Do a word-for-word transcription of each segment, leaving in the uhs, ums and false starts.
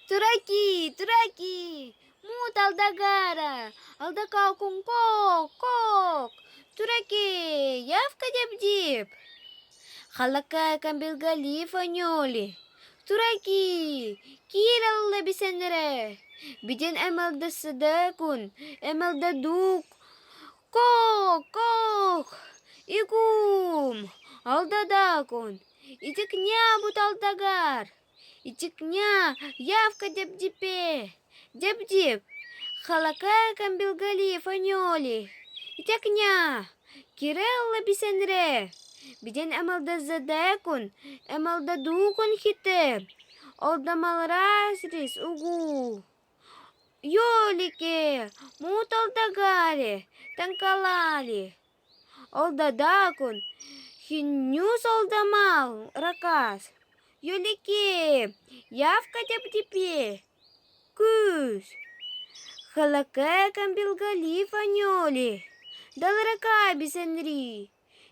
Тураки, тураки, мут алдагара, алда каакун кок, кок. Тураки, явка Дебдиб. Халакаякан Билгалиф оньёли. Тураки, киир Алла Бисенре. Биден эмэлдэсэдээкун, эмэлдэдук. Кок, кок. Игум, алдадаакун. Итикня бут алдагар. Итикня, явка Дебдибе. Дебдиб, халакаякан Билгалиф оньёли. Итикня, киир Алла Бисенре. Биден эмэлдэсэдээкун, эмэлдэдуукун хетэ. Алдамал рас рис угу. Ёлике, мут алдагаре, танкалали. Алдадаакун, хиннюс алдамал ракас. Ёлике, явка Дебдибе. Куз, халакаякан Билгалиф оньёли. Дал рака Бисенри.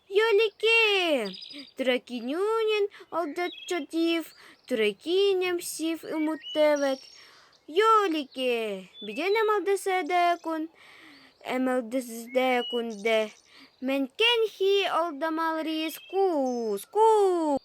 Ёлике, тураки нюнин алдаччодив, тураки нем сив ымуд тэвет. Ёлике, биден эмэлдэсэдээкун, эмэлдэсэдээкун дэ. Менкенхи алдамал рис куз, куз.